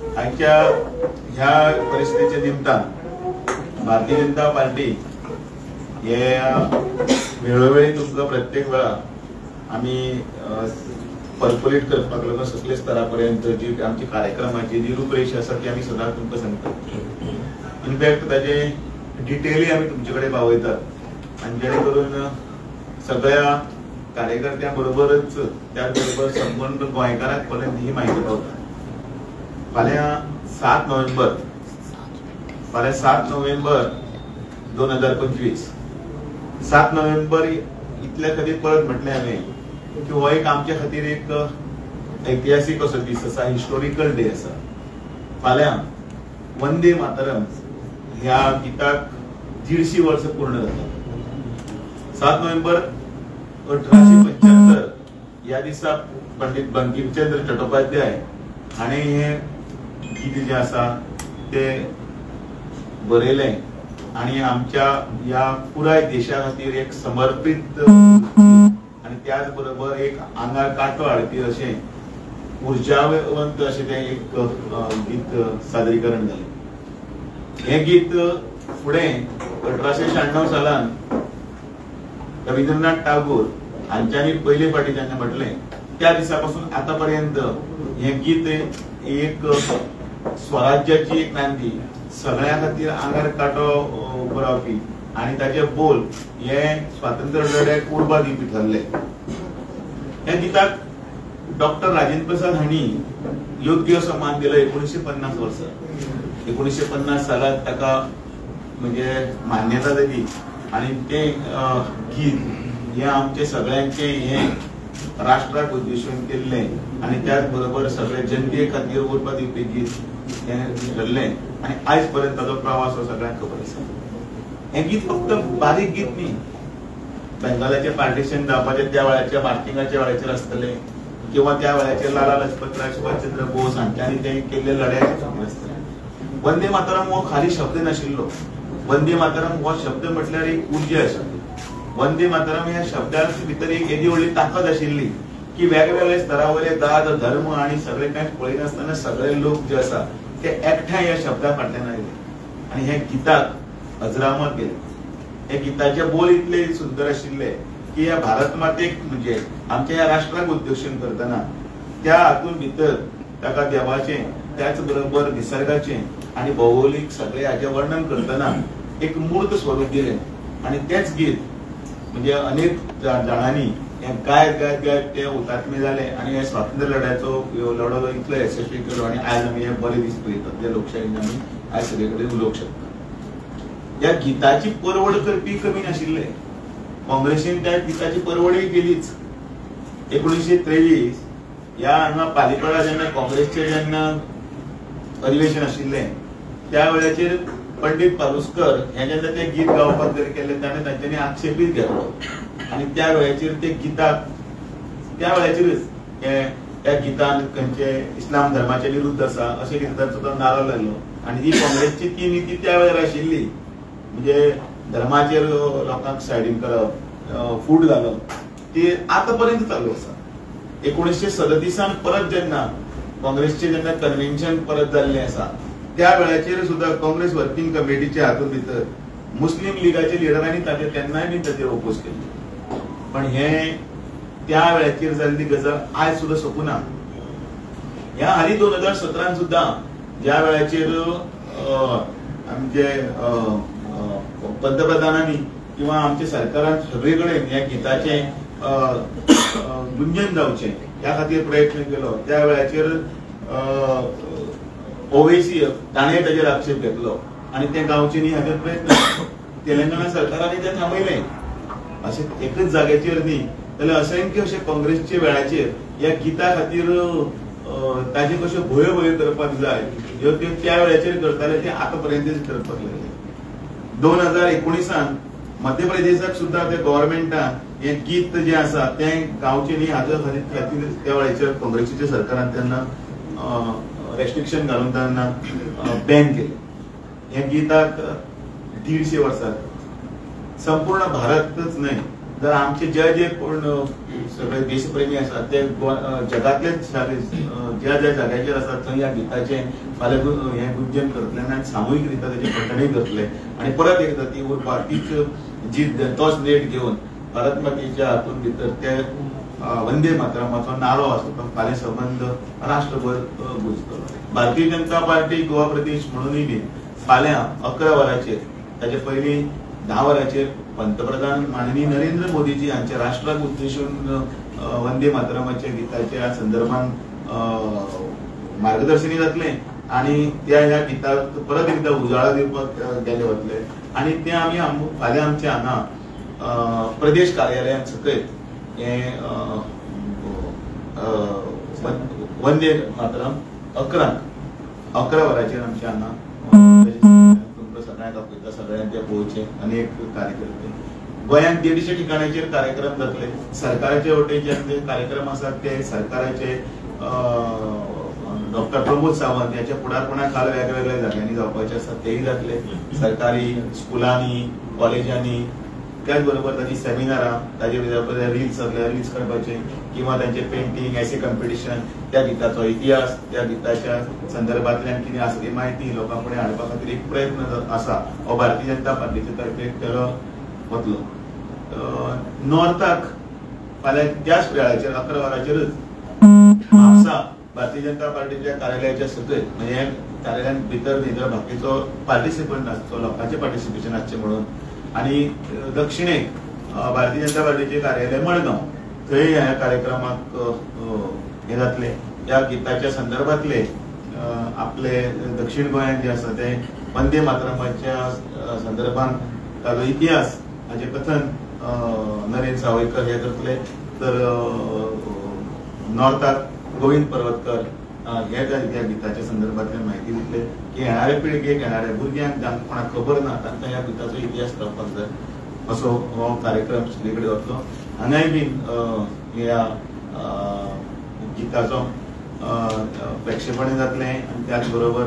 आयच्या ह्या परिस्थितीच्या निमतान भारतीय जनता पार्टी हे वेळोवेळी तुमकां प्रत्येक वेळा आमी पर्क्युलेट करपाक लागून सगळे स्तरा पर्यंत जी आमची कार्यक्रमाची जी रूपरेषा आसा ती आमी सदांच तुमकां सांगतात. इनफॅक्ट ताजे डिटेलय आमी तुमचे कडेन पावयतात आनी जेणे करून सगळ्या कार्यकर्त्यां बरोबरच त्याच बरोबर संपूर्ण गोंयकारांक पर्यंत ही म्हायती पावता. फाल्यां 7 नोव्हेंबर, फाल्यां 7 नोव्हेंबर 2025, 7 नोव्हेंबर इतल्या खातीर परत म्हटलें हांवें की हो एक आमच्या खातीर एक ऐतिहासीक असो दीस आसा, हिस्टोरिकल डे आसा. फाल्यां वंदे मातरम ह्या गिताक 150 वर्सां पूर्ण जाता. 7 नोव्हेंबर 1875 ह्या दिसा पंडित बंकिमचंद्र चट्टोपाध्याय हाणें हें गीत जें आसा तें बरयलें आनी आमच्या ह्या पुराय देशा खातीर एक समर्पीत आनी त्याच बरोबर एक आंगार कांटो हाडपी अशें उर्जावंत अशें तें एक गीत सादरीकरण जालें. हें गीत फुडें 1896 सालान रवींद्रनाथ टागोर हांच्यांनी पयले फावटी जेन्ना म्हटलें त्या दिसा पासून आतां पर्यंत हें गीत एक स्वराज्याची एक नांदी, सगळ्यां खातीर आंगार कांटो उबो रावपी आनी ताचे बोल हे स्वातंत्र्य लढ्याक उर्बा दिवपी ठरले. ह्या गिताक डॉक्टर राजेंद्र प्रसाद हांणी योग्य असो मान दिलो 1950 वर्सा. 1950 सालात ताका म्हणजे मान्यता दिली आनी तें गीत हें आमचें सगळ्यांचें हें राष्ट्राक उद्देशून केल्लें आनी त्याच बरोबर सगळे जनते खातीर उर्बा दिवपी गीत हें ठरलें आनी आयज पर्यंत ताजो प्रवास हो सगळ्यांक खबर आसा. हें गीत फक्त बारीक गीत न्ही, बेंगालाचें पार्टिशन जावपाचें त्या वेळाच्या मार्चिंगाच्या वेळाचेर आसतलें किंवा त्या वेळाचेर लाला लजपत राय, सुभाषचंद्र बोस हांच्यांनी तें केल्ले लढ्याचे खातीर आसतलें. वंदे मातरम हो खाली शब्द नाशिल्लो. वंदे मातरम हो शब्द म्हटल्यार एक उर्जा आशिल्ली. वंदे मातरम ह्या शब्दा भितर एक येदी व्हडली ताकद आशिल्ली की वेगवेगळे स्तरावयले जात, धर्म आनी सगळे कांय पळयनासतना सगळे लोक जे आसा ते एकठांय ह्या शब्दा फाटल्यान आयले आनी ह्या गिताक अजरामर केलें. हे गिताचे बोल इतले सुंदर आशिल्ले की ह्या भारत मातेक म्हणजे आमच्या ह्या राष्ट्राक उद्देशून करतना त्या हातून भितर ताका देवाचें त्याच बरोबर निसर्गाचें आनी भौगोलीक सगळे हाचें वर्णन करतना एक मूर्त स्वरूप दिलें आनी तेंच गीत म्हणजे अनेक जाणांनी हें गायत गायत गायत ते हुतात्मे जाले आनी हे स्वातंत्र्य लढ्याचो लढो इतलो यशस्वी केलो आनी आयज आमी हे बरे दीस पळयतात जे लोकशाहीन आमी आयज सगळे कडेन उलोवंक शकता. ह्या गिताची परवड करपी कमी नाशिल्ले. काँग्रेसीन त्या गिताची परवडूय केलीच. 1923 ह्या हांगा पालिपडा जेन्ना काँग्रेसचें जेन्ना अधिवेशन आशिल्लें त्या वेळाचेर पंडित पालुस्कर हे जेन्ना तें गीत गावपाक जर केलें ताणें तांच्यांनी आक्षेपीत घेतलो आनी त्या वेळाचेर ते गिताक त्या वेळाचेरच त्या गितान खंयचे इस्लाम धर्माचे विरुद्ध आसा अशें कितें तांचो तो नारो लागलो आनी ही काँग्रेसची ती निती त्या वेळार आशिल्ली, म्हणजे धर्माचेर लोकांक सायडीन करप, फूट घालप, ती आतां पर्यंत चालू आसा. 1937 परत जेन्ना काँग्रेसचें जेन्ना कन्व्हेन्शन परत जाल्लें आसा त्या वेळाचेर सुद्दां काँग्रेस वर्किंग कमिटीच्या हातूंत भितर मुस्लीम लिगाचे लिडरांनी ताचेर तेन्नाय बी ताचेर ओपोज केल्ले. पण हें त्या वेळाचेर जाल्ली गजाल आयज सुद्दां सोंपूना. ह्या हालीं 2017 सुद्दां ज्या वेळाचेर आमचे पंतप्रधानांनी किंवा आमच्या सरकारान सगळे कडेन ह्या गिताचें गुंजन जावचें ह्या खातीर प्रयत्न केलो त्या वेळाचेर ओवेसी ताणें ताजेर आक्षेप घेतलो आनी तें गावचें न्ही हाचेर प्रयत्न तेलंगणा सरकारान तें थांबयलें. अशें एकच जाग्याचेर न्ही जाल्यार असंख्य अशे काँग्रेसच्या वेळाचेर ह्या गिता खातीर ताजे कश्यो भोयो भोयो करपाक जाय ह्यो त्यो त्या वेळाचेर करताले ते आतां पर्यंत करपाक लागले. 2019 मध्य प्रदेशाक सुद्दां त्या गव्हर्मेंटान हें गीत जें आसा तें गावचें न्ही हाज्या खातीर त्या वेळाचेर काँग्रेसीच्या सरकारान तेन्ना रेस्ट्रिक्शन घालून त्यांना बॅन केलें. ह्या गिताक 150 वर्सां संपूर्ण भारतच न्हय जर आमचे जे जे कोण सगळे देशप्रेमी आसात ते जगातलेच सगळे ज्या ज्या जाग्याचेर आसात थंय ह्या गिताचें फाल्यां हें गुंजन करतले आनी सामुहीक रित्या तेजें पठणूय करतले आनी परत एकदां ती उरपा तीच जीत तोच नेट घेवन भारत मातेच्या हातून भितर ते वंदे मातरमाचो नारो आसा तो फाल्यां संबंद राष्ट्रभर गुंजतलो. भारतीय जनता पार्टी गोवा प्रदेश म्हणूनय बी फाल्यां 11 वरांचेर ताचे पयलीं 10 वरांचेर पंतप्रधान माननीय नरेंद्र मोदीजी हांच्या राष्ट्राक उद्देशून वंदे मातरमाच्या गिताच्या संदर्भात मार्गदर्शनय जातलें आनी त्या ह्या गिताक परत एकदां उजाळा दिवपाक गेले वतले आनी ते आमी फाल्यां आमच्या हांगा प्रदेश कार्यालयांत सकयल हें वंदे मातरम 11 वरांचेर आमच्या हांगा तुमकां सगळ्यांक आपयता, सगळ्यांक ते पळोवचें आनी एक कार्यकर्ते गोंयांत 150 ठिकाणाचेर कार्यक्रम जातले. सरकाराचे वटेनच्यान जे कार्यक्रम आसात ते सरकाराचे डॉक्टर प्रमोद सावंत ह्याच्या फुडारपणा खाल वेगवेगळ्या जाग्यांनी जावपाचे आसात तेय जातले. सरकारी स्कुलांनी, कॉलेजांनी, त्याच बरोबर ताची सेमिनारां, ताजे रिल्स सगळे रिल्स काडपाचे किंवा तांचे पेंटींग एसे कॉम्पिटिशन, त्या गिताचो इतिहास, त्या गिताच्या संदर्भांतल्यान कितें आसा ती म्हायती लोकां फुडें हाडपा खातीर एक प्रयत्न आसा हो भारतीय जनता पार्टीचे तर्फे केलो वतलो. नॉर्थाक फाल्यां त्याच वेळाचेर 11 वरांचेरच म्हापसा भारतीय जनता पार्टीच्या कार्यालयाच्या सकयल, म्हणजे कार्यालयान भितर न्ही तर बाकीचो पार्टिसिपंट आसचो, लोकांचें पार्टिसिपेशन आसचें म्हणून, आनी दक्षिणेक भारतीय जनता पार्टीचे कार्यालय मडगांव थंय ह्या कार्यक्रमाक हें जातलें. ह्या गिताच्या संदर्भांतले आपले दक्षिण गोंयांत जे आसा ते वंदे मातरमाच्या संदर्भात ताजो इतिहास हाचें कथन नरेंद्र सावयकर हे करतले, तर नॉर्थाक गोविंद पर्वतकर हे ह्या गिताच्या संदर्भांतल्यान म्हायती दितले की येणारे पिळगेक, येणाऱ्या भुरग्यांक जांकां कोणाक खबर ना तांकां ह्या गिताचो इतिहास कळपाक जाय असो हो कार्यक्रम सगळे कडेन वतलो. हांगाय बीन ह्या गिताचो प्रेक्षेपण जातलें आनी त्याच बरोबर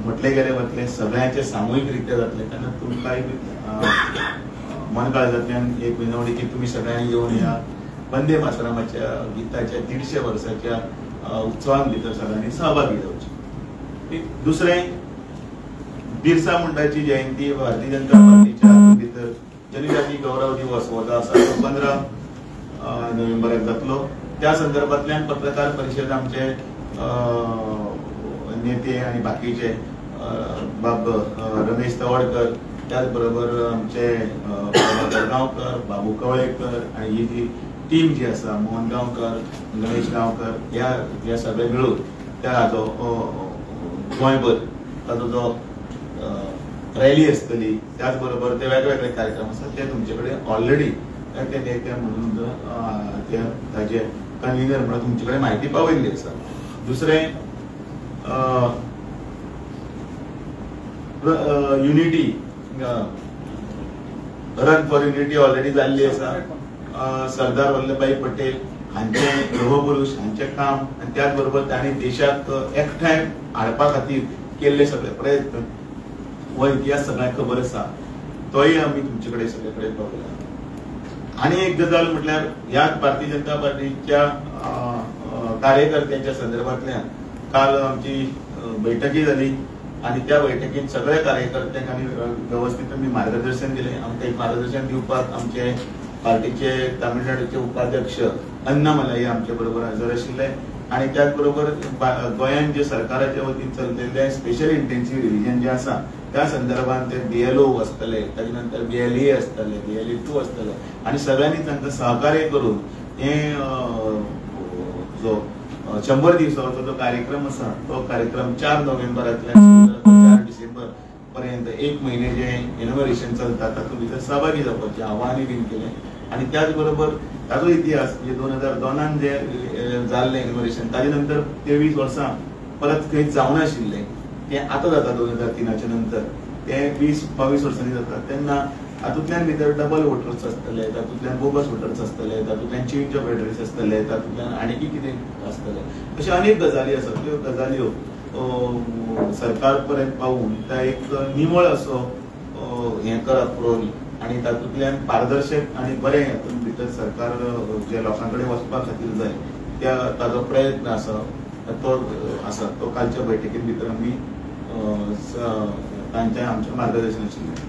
म्हटलें गेलें वतलें, सगळ्यांचें सामुहीक रित्या जातलें. तेन्ना तुमकांय मन काळजांतल्यान एक विनवणी की तुमी सगळ्यांनी येवन ह्या वंदे मातरमाच्या गिताच्या 150 वर्साच्या उत्सवान भितर सगळ्यांनी सहभागी जावचे. दुसरें, बिरसा मुंडाची जयंती भारतीय जनता पार्टीच्या भितर जनजाती गौरव दिवस हो जो आसा तो 15 नोव्हेंबराक जातलो. त्या संदर्भांतल्यान पत्रकार परिशद आमचे नेते आनी बाकीचे बाब रमेश तवडकर, त्याच बरोबर आमचे गांवकर, बाबू कवळेकर आनी ही जी टीम जी आसा मोहन गांवकर, गणेश गांवकर, ह्या ह्या सगळे मेळून त्या हाजो गोंयभर ताजो जो रॅली आसतली, त्याच बरोबर ते वेगवेगळे कार्यक्रम आसात ते तुमचे कडेन ऑलरेडी ते नेते म्हणून ते ताजे कन्व्हिनर म्हणून तुमचे कडेन म्हायती पावयल्ली आसा. दुसरें, Unity run for unity already जाल्ली आसा. सरदार वल्लभभाई पटेल हांचे लोहपुरुष हांचें काम आनी त्याच बरोबर तांणी देशाक एकठांय हाडपा खातीर केल्ले सगळे प्रयत्न हो इतिहास सगळ्यांक खबर आसा, तोय आमी तुमचे कडेन सगळे कडेन पावयला. आनी एक गजाल म्हटल्यार ह्या भारतीय जनता पार्टीच्या कार्यकर्त्यांच्या संदर्भांतल्यान काल आमची बैठकी जाली आनी त्या बैठकीत सगळ्या कार्यकर्त्यांक आमी वेवस्थीत आमी मार्गदर्शन दिलें. आमकां एक मार्गदर्शन दिवपाक आमचे पार्टीचे तामिळनाडूचे उपाध्यक्ष अन्नामलाई आमचे बरोबर हजर आशिल्ले आनी त्याच बरोबर गोंयांत जे सरकाराच्या वतीन चललेले स्पेशल इंटेन्सिव्ह रिव्हिजन जे आसा त्या संदर्भात ते बीएलओ आसतले, ताजे नंतर बीएलए आसतले, बीएलए 2 आसतले आनी सगळ्यांनी तांकां सहकार्य करून हे जो 100 दिवसाचो जो कार्यक्रम आसा तो कार्यक्रम 4 नोव्हेंबरांतल्यान 4 डिसेंबर पर्यंत 1 महिने जे इनोव्हेशन चलता तातूंत भितर सहभागी जावपाचें आव्हानय बीन केलें. आनी त्याच बरोबर ताजो इतिहास म्हणजे 2002 जे जाल्लें इनोव्हेशन ताजे नंतर 23 वर्सां परत खंयच जावनाशिल्लें, तें आतां जाता 2003 नंतर, तें 20-22 वर्सांनी जाता. तेन्ना हातूंतल्यान भितर डबल वोटर्स आसतले, तातूंतल्यान बोगस वोटर्स आसतले, तातूंतल्यान चेंज ऑफ एड्रेस आसतले, तातूंतल्यान आनीकय कितें आसतलें, अश्यो अनेक गजाली आसात. त्यो गजाल्यो सरकार पर्यंत पावून त्या एक निवळ असो हें करप रोल आनी तातूंतल्यान पारदर्शक आनी बरें हातूंत भितर सरकार जे लोकां कडेन वचपा खातीर जाय त्या ताजो प्रयत्न आसा तो आसा तो कालच्या बैठकीत भितर आमी तांच्या आमच्या मार्गदर्शन आशिल्लें.